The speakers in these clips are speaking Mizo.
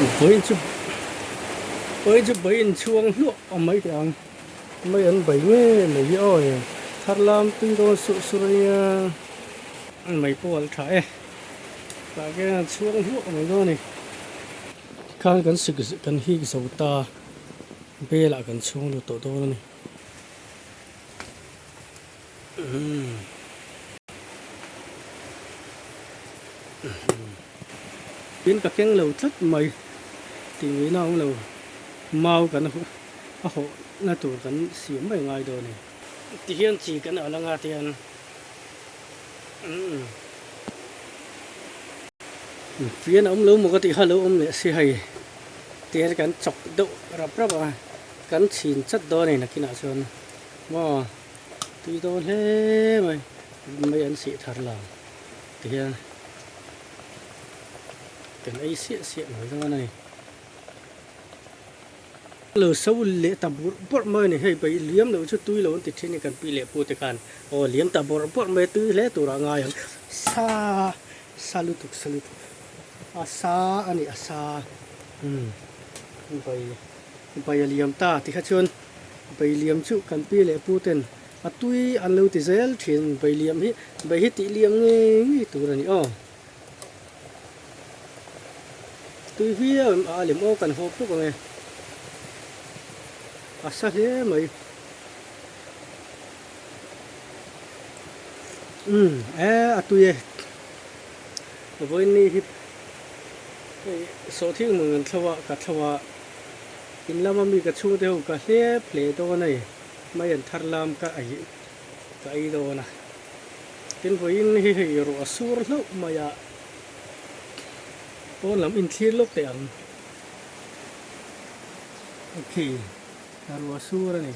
Vawiin chu vawiin chu vawiin chhuang hluah a mai teh ang mai an bei nge mai hi aw ni thar lam tui dawn surh surh a nia mai pawh a la tha e tah khian an chhuang hluah mai dawn a ni tikhan kan sik kan hik zo ta bel ah kan chhuang lut tawh dawn a ni. Tin ka keng lo tlat mai tih ngei na awm lo mau kan a hawh na tur kan siam mai ngai dawn a ni. Ti hian chi kan al anga ti hian fian a awm lo maw ka tih kha lo awm leh si hei ti hian kan chawk deuh rap rap a kan chhin chat dawn a ni nakinah chuan maw. Tui dawn hle mai mai an sih thar lo ti hian kan ei siah siah mai dawn a ni. Lo so leh ta bawrh bawrh mai a ni hei bai liam loh chu tui lo an ti thin a kan pi leh pu te khan aw liam ta bawrh bawrh mai a tui hle turah a ngai ang sa sa lutuk sa lutuk a sa a ni a sa umm bai bai a liam ta ti kha chuan. Beiliam chu kan pi leh pu ten a tui an lo ti zel thin. Beiliam hi bei hi tih liam ngei ngei tur a ni aw. Tui viau em a lem aw kan hawp hluk ang e. A sa hle mai. Umm e a tui e. Vawiin hi hei sawhthing hmun kan thlo a ka thlo a. In lama mi ka chhungte ho ka hlep hle dawn a ni. Mai an thar lam ka ei ka ei dawn a. Tin vawiin hi hei ruah a sur hlauh mai a. Pawn lam inthlir lawk teh ang. Okay, ruah a sur a ni.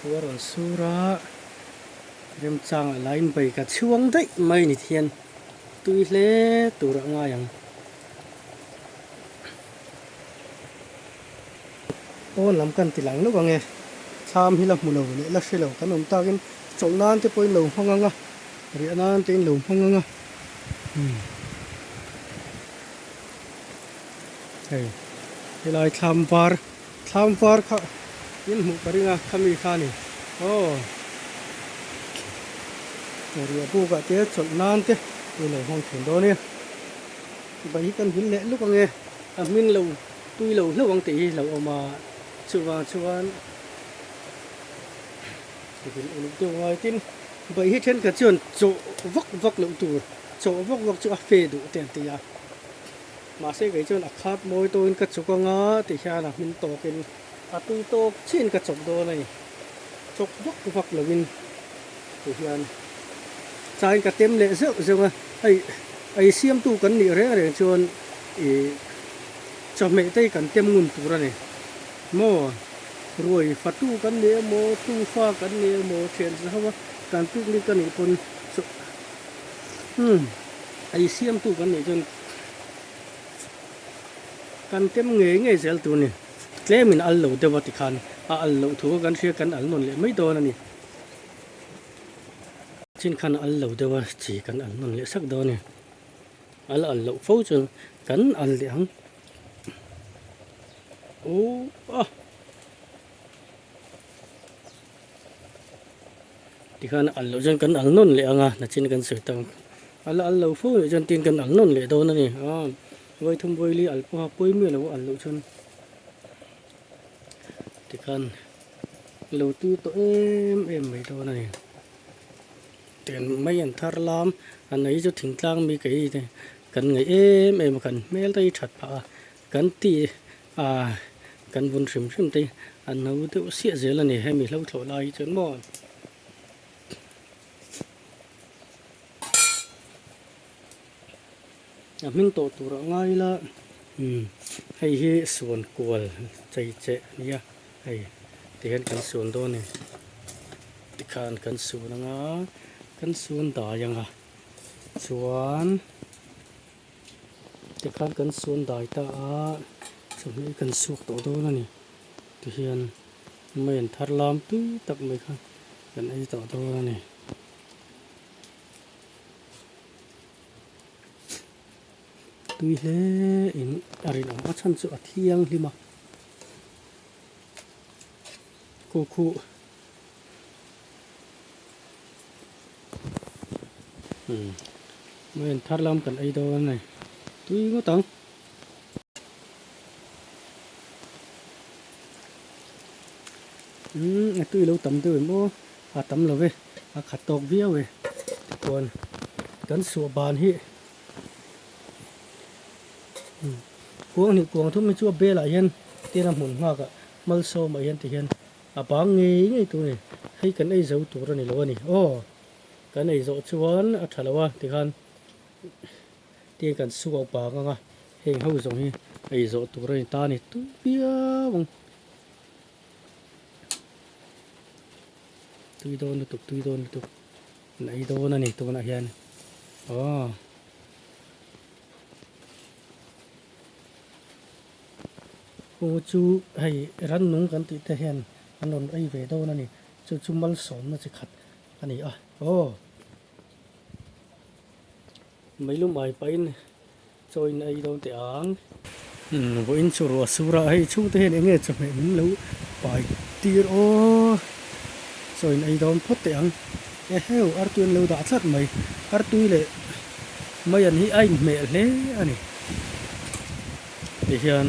Ruah a rawn sur a, remchangah lain bai ka chhuang daih mai ni thian. Tui hle tur a ngai ang. Pawn lam kan ti lang lawk ang e. Thlam hi la hmu lo leh la hre lo kan awm takin chawlh nan te pawhin lo hmang ang a, riah nan te in lo hmang ang a. Umm. Hei helai thlam var thlam var kha in hmuh ka ring a khami kha a ni. Aw. Riah buk ah te chawlh nan te in lo hmang thin dawn nia. Bai hi kan vil leh luk ang e, a hmin lo tui lo hlauh ang tih hi lo awm a, chuvang chuan vil uluk deuh ngai tin bai hi thenkhat chuan chawh vak vak loh tur, chawh vak vak chu a fe duh te an ti a, mahse kei chuan a khat mawi tawkin ka chuk anga tih hian a hmin tawkin a tui tawk chiahin ka chawk dawn a ni, chawk vak vak loin. Ti hian chain ka tem leh zeuh zeuh a, hei ei siamtu kan nih reng reng chuan ih chawhmeh te hi kan tem ngun tur a ni maw, ruai fatu kan ni emaw tufa kan ni emaw thian za ho a kan picnic a nih pawn chaw umm ei siamtu kan nih chuan kan tem ngei ngei zel tur a ni, tlemin al lo deuh a tikhan a al loh thu kan hria kan al nawn leh mai dawn a ni. Chin khan al lo deuh a chi kan al nawn leh sak dawn a ni. Al al loh fo chuan kan al leh ang. Aww a. Tikhan al loh chuan kan al nawn leh ang a nachin kan sawi tak ang. Al al lo fo nih chuan tin kan al nawn leh dawn a ni. Aw vawithum vawili al pawha pawimawh lo al loh chuan tikhan. Lo tu tawh em em mai dawn a ni. Tian mai an thar lam an ei chu thingtlang mi kei te kan ngaih em em a kan hmel te hi that phah a kan ti a kan vun hrim hrim te hi a no deuh siah zel a ni hemi hlo thlawh lai hi chuan maw. A hming tawh tur a ngai ila umm hei hi suan kual chei cheh a nia hei tihian kan suan dawn a ni tikhan kan suan anga kan suan dai anga chuan tikhan kan suan dai ta a chawhmeh kan suak tawh dawn a ni tihian mai an thar lam tui tak mai kha kan ei tawh dawn a ni. tui hle in a rinawm a chhan chu a thianghlim a khu khu umm maian thar lam kan ei dawn a ni tui ngawt ang. Umm a tui lo tam deuh em aw a tam lo ve a khat tawk viau e tichuan kan suah ban hi umm kuang hnih kuang thum hi chu a bel ah hian tin a hmun nghak ah malsawm ah hian ti hian a bang ngei ngei tur a ni hei kan ei zo tur a ni lo a ni aw kan ei zawh chuan a tha lo a tikhan. Tin kan suak bang ang a, heng ho zawng hi ei zawh tur a ni ta a ni tui viau ang. Tui dawn lutuk tui dawn lutuk an ei dawn a ni tunah hian aw. Aw chu hei rannung kan tih te hian an rawn ei ve dawn a ni chu chu malsawmna chi khat a ni a aw. Meilum ai pahin chaw in ei dawn teh ang. Vawiin chu ruah sur a, hei chhungte hian enge chawhmeh min lo pai tir aw. Chaw in ei dawn phawt teh ang. Eheu artui an lo dah tlat mai. Artui leh mai an hi a inhmeh hle a ni. Tihian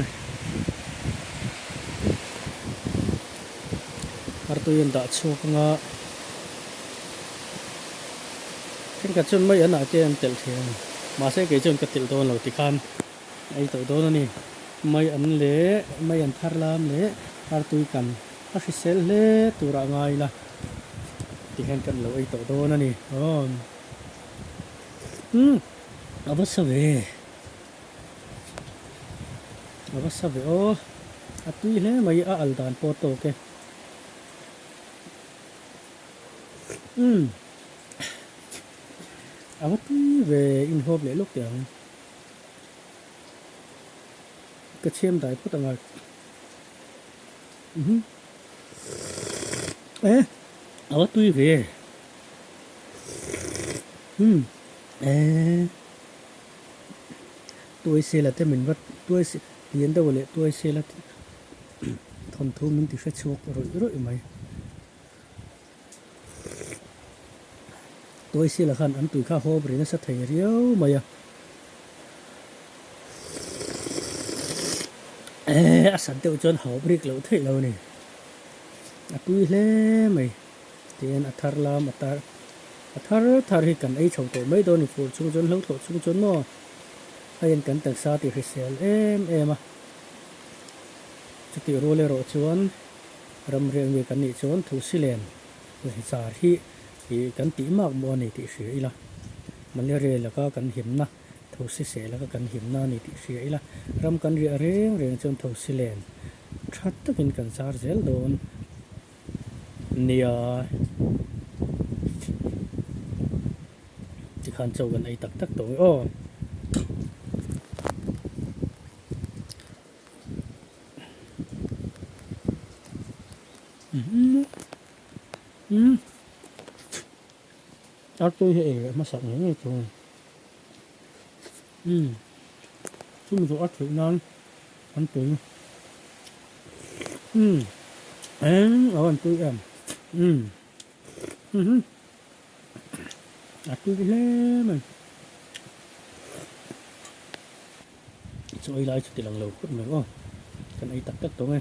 artui an dah chhuak anga. Thenkhat chuan mai an ah te an telh thei a ni. Mahse kei chuan ka telh dawn lo tikhan a ei tawh dawn a ni. Mai an leh mai an thar lam leh artui kan a hrisel hle turah ngai ila tihian kan lo ei tawh dawn a ni. Aw umm a va sa ve a va sa ve aw a tui hle mai a al dan pawh tawk e. Umm a va tui ve inhawp leh lawk teh ang ka chhiam dai phawt ang a umm e a va tui ve umm e tuai sela te min va tuai lian deuh leh tuai sela thawnthu min ti hre chhuak rawih rawih mai. Tuaisila khan an tui kha hawp ri nasa thei riau mai a. Eh, a sat deuh chuan hawp rik loh theih lo a ni. A tui hle mai. Tin, a thar lam a tar a thar thar hi kan ei chho tawh mai dawn a ni. Fur chhung chuan hlo thlawh chhung chuan maw a in kan taksa tih hrisel em em a. Chutih rual erawh chuan Ramriak mi kan nih chuan Thusilen zar hi kan tih mak maw a ni tih hria ila, Malaria laka kan himna, Thosiseh laka kan himna a ni tih hria ila, ram kan riah reng reng chuan Thosilen tha takin kan zar zel dawn nia. Tikhan chaw kan ei tak tak tawh nge aw. Artui hi ei leh hmasak ngei ngei tur a ni. Umm chumi zawh a theih nan an tui. Umm eng a van tui em. Umm umm a tui hle mai. Chaw ei lai chu ti lang lo khawp mai aw. Kan ei tak tak tawh nge.